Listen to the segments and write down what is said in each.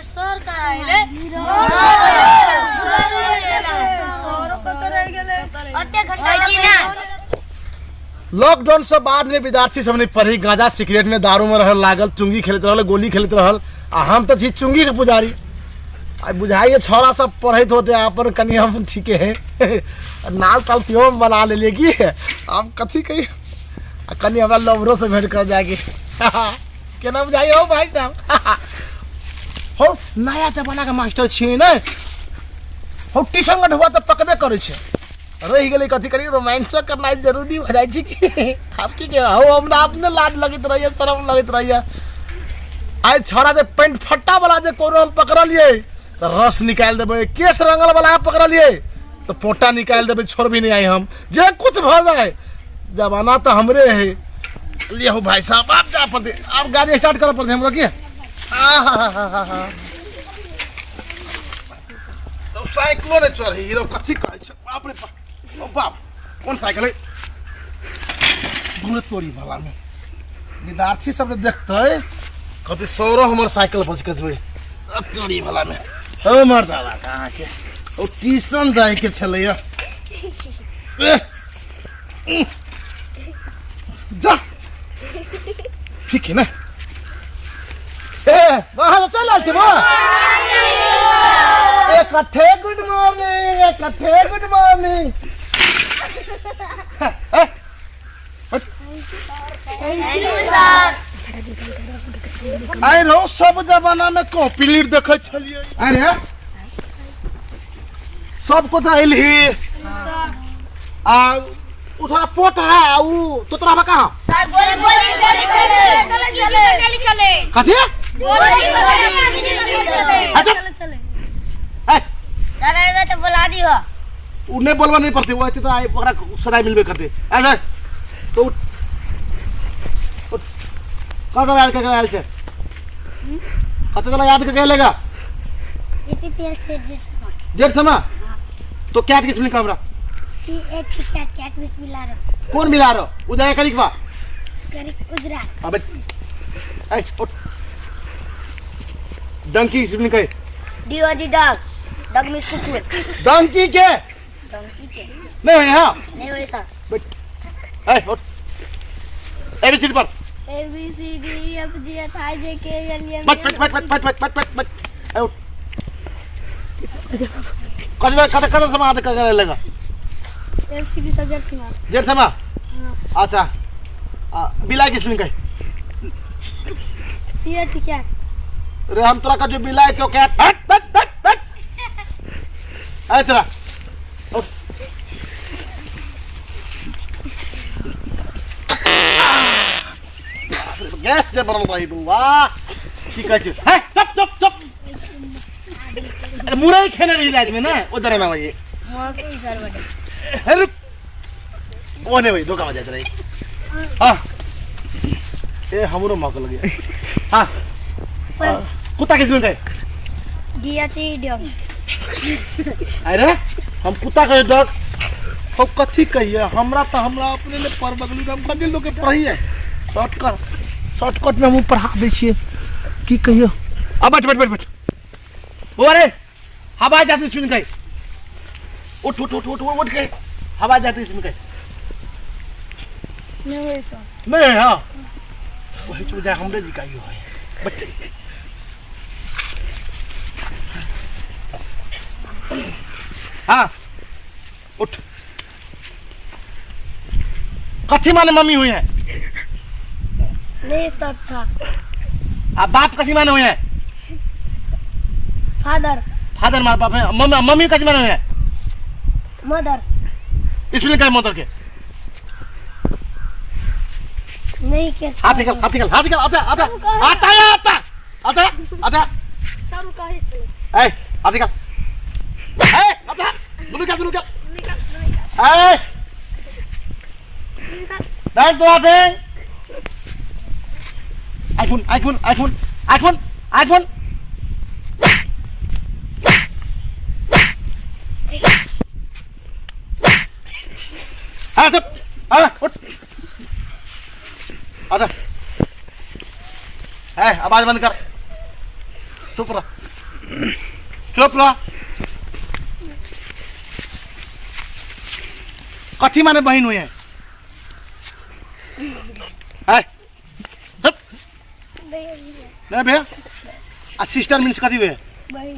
Sir कहाँ अइले? सरो कतऽ रहि गेलै? ओते घंटा लॉकडाउन से बाद में विद्यार्थी सब नहीं पढ़ी, गांजा सिगरेट में दारू में रहल लागल, चुंगी खेलैत रहल, गोली खेलैत रहल। आ हम तो छी चुंगी के पुजारी। आ बुझाइए छौड़ा सब पढ़ैत होते, अपन कनि हम ठीके है नाल ताल सेहो हम बना लेलिए की आब कथी कही। आ कनि हमरा लवरो से भेंट कर जाएगी केना बुझाइए हो भाई साहब। हो नया जमाना के मास्टर छियै ने, हो ट्यूशन में ढुआ तऽ पकबे करै छै। रहि गेलै कथी करी, रोमांसो करनाइ जरूरी भऽ जाइ छै कि आब की के हो। हमरा अपने लाज लगैत रहैए, शरम लगैत रहैए। आइ छौड़ा जे पेंट फट्टा वाला जे कोनो हम पकड़लियै तऽ रस निकालि देबै, केश रंगल वाला पकड़लियै तऽ पोटा निकालि देबै, छोड़बी नहि आइ हम, जे कुछ भऽ जाए जमाना तऽ हमरे है। लिए हो भाई साहब, आप जा पड़ते, आप गाड़ी स्टार्ट करऽ पड़ते हमरा की। आहा तो साइकिलो नहीं चढ़ी हीरो कथी कहै छै। बाप रे बाप, ओ बाप कोन साइकिल है दूर तोरी वाला में। विद्यार्थी सब जे देखते कहते सौरव हमर साइकिल पर कथी तोरी वाला में। ओ मर्दावा कहाँ के ओ ट्यूशन जाय के छलैया। जा ठीक है ना। ए वहां चल आल छै बा। इकट्ठे गुड मॉर्निंग, इकट्ठे गुड मॉर्निंग। आइ रहो सब जमाना में कॉपी लीड देखै छलियै। अरे सब को तऽ अइलही आ उ थोड़ा पोट है आ उ तोतरा बा कहाँ? सर गोली गोली चले चले चले कथी? चले अच्छा चले। ए सर आएगा तो बुला दी हो। उ नहीं बोलबा नहीं पड़ते, वो ऐसे तो आए ओकरा सदाई मिलबे करते। ऐसे तो उठ उठ कत आयल के आयल छै कत तोरा याद के गेलेगा? एपीपीएल से जेड समा। डेढ़ समा तो कैट किस मिल हमरा? सी एच कैट कैट मिस मिला रहो। कौन मिला रहो? उधर करिक बा करिक उजरा। अबे ए उठ डंकी किस मिल के? D O G dog, dog miss कुकुर। डंकी के डंकी के नहीं है हां नहीं होए सर। बैठ ए उठ एबीसीडी पर A B C D F G H I J K L M बैठ बैठ बैठ बैठ बैठ बैठ बैठ बैठ ए उठ कत कत कत समा दे कर लेगा? एफ सी डी सब जेड समा। डेढ़ समा अच्छा बिलाई किस मिल गई? सी एच क्या रे हम तोरा का जो बिलाई तो क्या हट हट हट हट ए तेरा उठ। गैस से बनल रही बुआ की कहै छै। हे चुप चुप चुप। अरे मुरई खेने रही रात में ना उधर ना भाई मौके सर बटे। हे रुक ओ नहीं भाई धोखा बजाते रही। हाँ ए हमरो मौका लग गया। हाँ सर कुत्ता किस में गए? D H E dog. अरे हम कुत्ता के डॉग हम कथी कहिए हमरा तो हमरा अपने ने पर बगलू हम कथी लोग के पढ़िए शॉर्टकट शॉर्टकट में हम पढ़ा दै छियै की कहियो। अब बैठ बैठ बैठ बैठ ओ अरे हवा जाती सुन गई। उठ उठ उठ उठ उठ के हवा जाती सुन गई। नहीं होए सर। नहीं हाँ वही चुप जा हमरे जी का ही है बच्चे। हाँ उठ कथी माने मम्मी हुई है? नहीं सब था। आ बाप कथी माने हुई है? फादर। फादर मार बाप है। मम्मी मम्मी कथी माने हुई है? मदर। इसमें क्या मदर के? नहीं के हाथ निकल हाथ निकल हाथ निकल आता आता आता है आता आता आता सर कहे चले। ए हाथ निकल ए आता दुनू निकल दुनू निकल ए बैठ दो आप iPhone iPhone iPhone iPhone iPhone हाँ सब हाँ उठ आजा। ए आवाज बंद कर, चुप रह। चुप रह। कथी माने बहिन हुए? नहीं भैया, आ सिस्टर मीन्स कथी हुए? बहिन।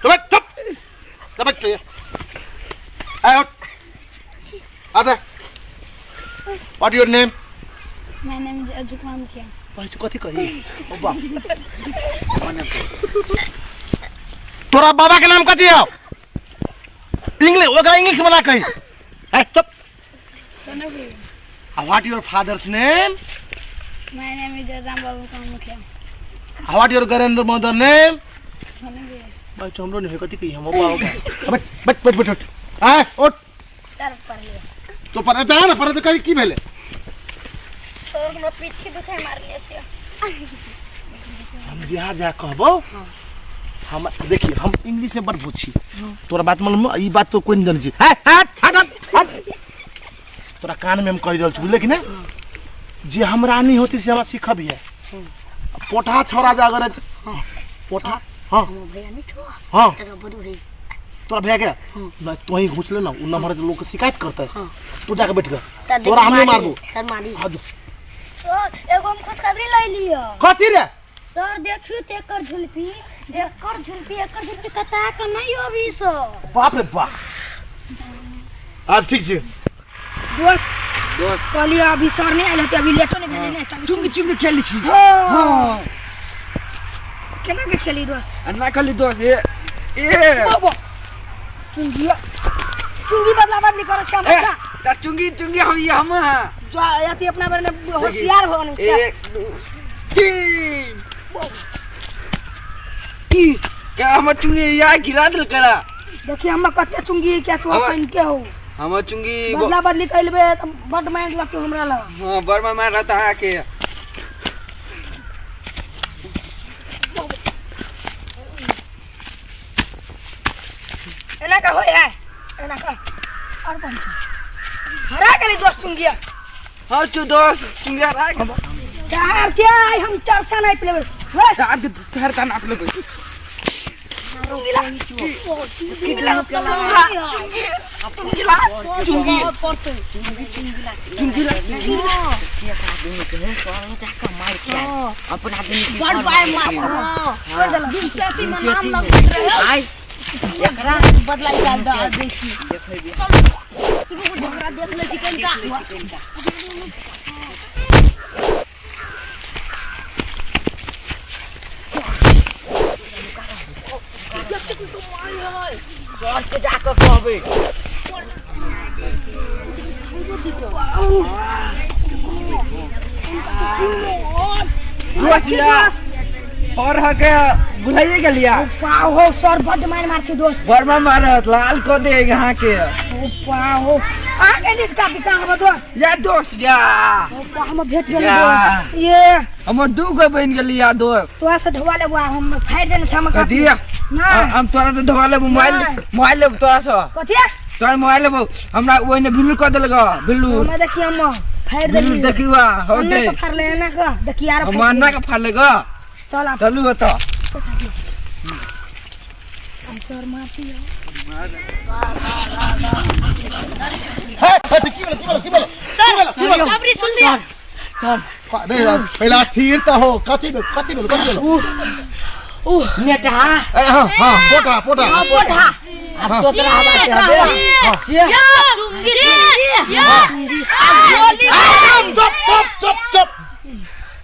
चुप चुप चुप आय उठ आते। What your name? My name is Ajit Mukhiya. भाई कथी कही? ओ बाप, तोरा बाबा के नाम कथी है? इंग्लिश ओकरा इंग्लिश में ना कही। ए चुप। What your father's name? My name is Ram Babu Mukhiya. What your grandmother name? भाई हमरो नहीं कथी कही हम। बाबा बैठ बैठ बैठ बैठ आय उठ। चल पढ़ लियो। तो पढ़े ना, पढ़े तो कही की भेले? तोर हमरा पीठी दुखाय मारले से। हम जहाँ जहाँ कहबो हम देखिए, हम इंग्लिश में बड़ पूछी। तोरा बात मालूम? ई बात तो कोई नहीं जानै छी। हट हट हट, तोरा कान में हम कहि रहल छी, बुझले कि नहीं? जे हमरा नहीं होती से हमरा सिखबी है। पोठा छोरा जा अगर पोठा। हां भैया नहीं छो। हां तोरा तोरा भैया के ना तो ही घुस ले ना, उ नंबर लोग के शिकायत करता है। तू जाके बैठ जा, तोरा हम नहीं मारबो। सर मारी। हां सर, एगो हम खुशखबरी लई लियो। कथी रे? सर देखियो ते एकर झुलपी, एकर झुलपी, एकर झुलपी कता के नहीं अभी सर। बाप रे बाप, आज ठीक छी दोस्त। दोस्त कहलियो अभी सर नहीं आयल होते, अभी लेटो नहीं भेले नहीं। चुंगी चुंगी खेली छी। हां केना के खेली दोस्त? अन्ना खेली दोस्त। ए ए बाबा चुंगी चुंगी बदला बदली करे छै हम। त चुंगी चुंगी हम ये हम हां जो अथी अपना बारे में होशियार हो ने। 1 2 3 की क्या हम चुंगी या गिरा दिल करा। देखिए हम कते चुंगी क्या तो कन के हो। हम चुंगी बदला बदली कइलबे त बड माइंड लगतो हमरा लग। हां बड़ मार रहता है के। एना का होय है, एना का और पंच हरा गेली दोस्त चुंगिया। हां चु दोस्त चुंगिया हरा गेल। तार के आई हम चरसा नहीं प्लेबे। तार के तार ता नाप लेबे। चुंगिला चुंगिला चुंगिला चुंगी चुंगिला अपन आदमी बड़ पाए मार छोड़ देला। बीचती में नाम लगत रहे आई एकरा बदलाई डाल द देखी तू झगड़ा देख ले चिकन का। सर के जाके कहबे। और हके बुलाइए गेलिया। पाओ हो सर बड मार मार के दोस्त। बड़ मार मारत लाल क दे यहाँ के। ओ पाओ आ के नीट का बिका हम दोस्त। या दोस्त या ओ पा हम भेट गेल दोस्त। ये हमर दू गो बन गेलिया दोस्त। तोरा से ढोवा लेबो हम फाड़ देने छ हम कथी ना हम तोरा से ढोवा लेबो। मोबाइल मोबाइल लेबो तोरा से। कथी तोरा मोबाइल लेबो हमरा ओइने बिल्लू क देलक बिल्लू। हमरा देखी हम फाड़ देली। बिल्लू देखिवा हो दे के फाड़ ले ना का देखी यार हम ना के फाड़ ले ग। चल आप चलू हो तो सर मारती है। हे की बोले की बोले की बोले सर खुशखबरी सुन लिया सर। नहीं पहला their त हो कथी कथी बोले कथी बोले उ नेटा। ए हां हां पोटा पोटा पोटा तोतरा हवा के या चुंगी या गोली। चुप चुप चुप चुप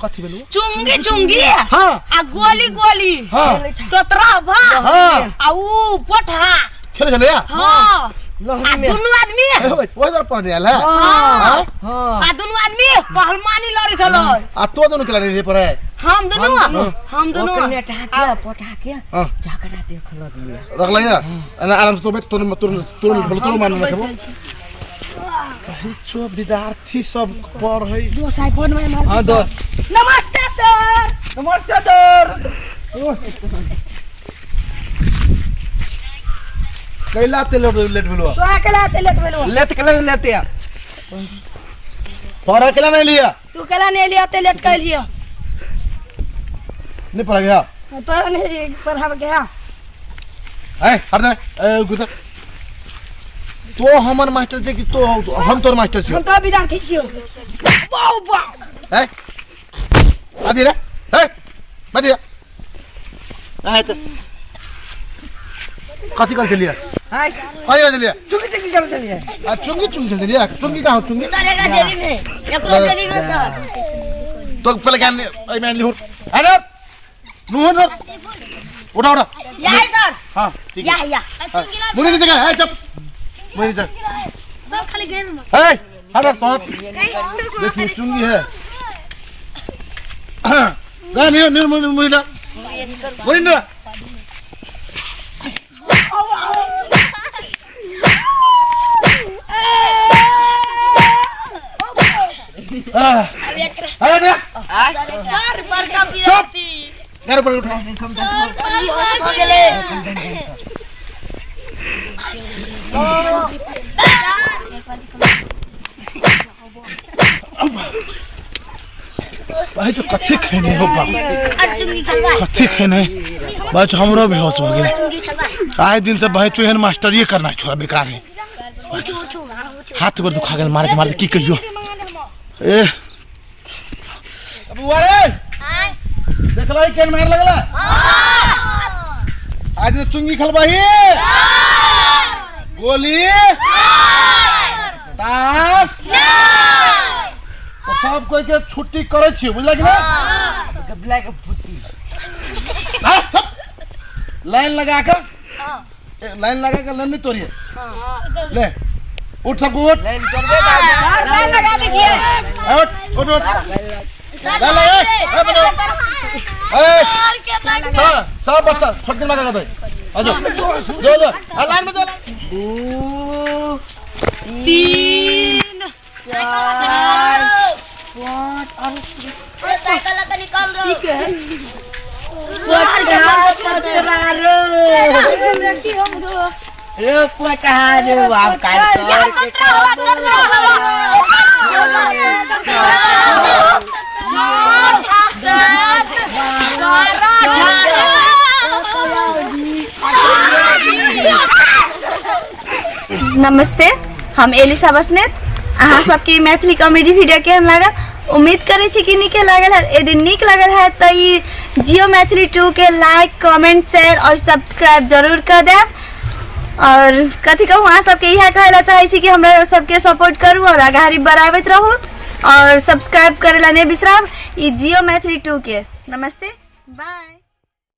कथी भेलो? चुंगी चुंगी हां आ गोली गोली हां तोतरा भा हां आ उ पोठा खेले छले या हां आ दुनु आदमी ओइ दर पढ़ने आयल है। हां आ दुनु आदमी पहलवानी लड़ी छलो। आ तो दुनु केला रे पर है? हम दुनु नेटा के पोठा के झगड़ा देखल दिया रखलै या आराम से तो बैठ तो तुरंत बोल तो मान रखबो। चो विद्यार्थी सब पढ़ै दोस्त आई फोन में मार। हां दोस्त नमस्ते सर। नमस्ते सर। कैला ते लेट भेलो? तो अकेला ते लेट भेलो। लेट केला लेते या पर अकेला नहीं लिया तू केला नहीं लिया ते लेट कर लिया। नहीं पढ़ा गया। तोरा नहीं पढ़ावे के है। ए हट दे ए गुजर तो हमर मास्टर छे कि तो हम तोर मास्टर छियो? हम तो विद्यार्थी छियो। वाह वाह। ए आदि रे ए बैठ जा। ए तो कथी कर चलिए? हाय कथी कर चलिए? चुंगी चुंगी कर चलिए। आ चुंगी चुंगी खेल चलिए। चुंगी कहाँ चुंगी? सर एकरा जेबी में, एकरो जेबी में सर। तो पहले ज्ञान ए मैं लिहूं। अरे नुहन उठा उठा। या है सर। हां ठीक या है। या मुझे नहीं जगह है चुप। मुझे नहीं सब खाली गेम में। ए हट हट देखिए चुंगी है। गा नहीं नहीं मुझे मुझे मुझे ना अरे सर बड़का विद्यार्थी। यार ऊपर उठो। सर होश भ गेलै। भाई जो कथी खेने हो बाप, चुंगी खेलबा कथी खेने भाई जो हमरो बेहोश हो गेलै। चुंगी खेलबा आए दिन से भाई चोहन मास्टर ये करना छोड़ा बेकार है। हाथ पर दुखा गेल मारे मारे की कहियो। ए अब अरे देखलाई केन मार लगला। आज दिन चुंगी खेलबही गोली ताश तो सब कोई के छुट्टी करे छी बुझला कि ना? ब्लैक फुटी लाइन लगा के लाइन लगा के लाइन नहीं तोड़िए। ले उठ सबको उठ। लाइन करबे सर लाइन लगा दीजिए। उठ उठ उठ ले ले ए बजाओ ए सब बच्चा छोटकी लगा दे। आ जाओ जो जो लाइन में जो 2 3 4 5 और साइकिल लगा निकाल रहो। ठीक है। रो पटारो आप काल यहाँ कतरा हुआ कतरा हुआ। नमस्ते, हम एलिसा बसनेत। अहाँ सबके मैथिली कॉमेडी वीडियो केहन लागल? उम्मीद करै छी कि नीके लागल है। यदि नीक लागल है तो ई जियो मैथिली 2 के लाइक कमेंट शेयर और सब्सक्राइब जरूर कर देब। और कथी कहूँ, अहाँ सबके इएह कहै ला चाहै छी कि हमरा सबके सपोर्ट करू और आगाड़ी बढ़ाबैत रहू और सब्सक्राइब करै ला नहीं बिसराब ई जियो मैथिली 2 के। नमस्ते, बाय।